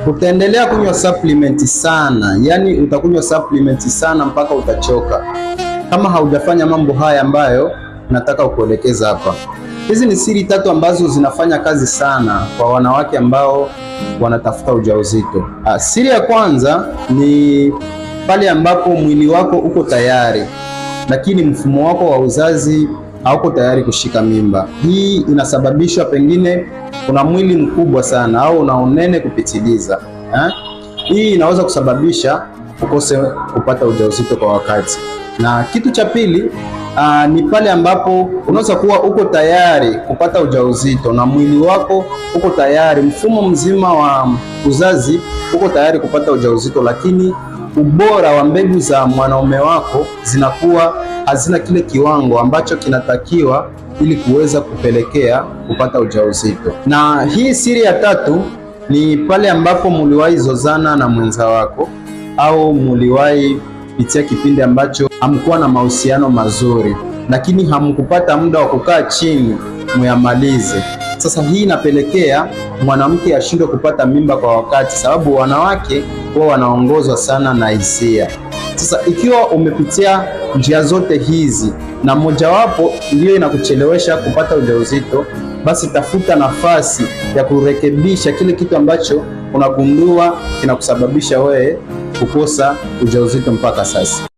Utaendelea kunywa supplement sana, yani utakunywa supplement sana mpaka utachoka, kama haujafanya mambo haya ambayo nataka kukuelekeza hapa. Hizi ni siri tatu ambazo zinafanya kazi sana kwa wanawake ambao wanatafuta ujauzito. Siri ya kwanza ni pale ambapo mwili wako uko tayari, lakini mfumo wako wa uzazi hauko tayari kushika mimba. Hii inasababishwa pengine una mwili mkubwa sana au una unene kupitiliza, eh? Hii inaweza kusababisha ukose kupata ujauzito kwa wakati. Na kitu cha pili ni pale ambapo unaweza kuwa uko tayari kupata ujauzito na mwili wako uko tayari, mfumo mzima wa uzazi uko tayari kupata ujauzito, lakini ubora wa mbegu za mwanaume wako zinakuwa hazina kile kiwango ambacho kinatakiwa ili kuweza kupelekea kupata ujauzito. Na hii siri ya tatu ni pale ambapo muliwahi zozana na mwenza wako au muliwahi pitia kipindi ambacho hamkuwa na mahusiano mazuri, lakini hamkupata muda wa kukaa chini muyamalize. Sasa hii inapelekea mwanamke ashindwe kupata mimba kwa wakati, sababu wanawake huwa wanaongozwa sana na hisia. Sasa ikiwa umepitia njia zote hizi na mojawapo ndiyo inakuchelewesha kupata ujauzito, basi tafuta nafasi ya kurekebisha kile kitu ambacho unagundua kinakusababisha wewe kukosa ujauzito mpaka sasa.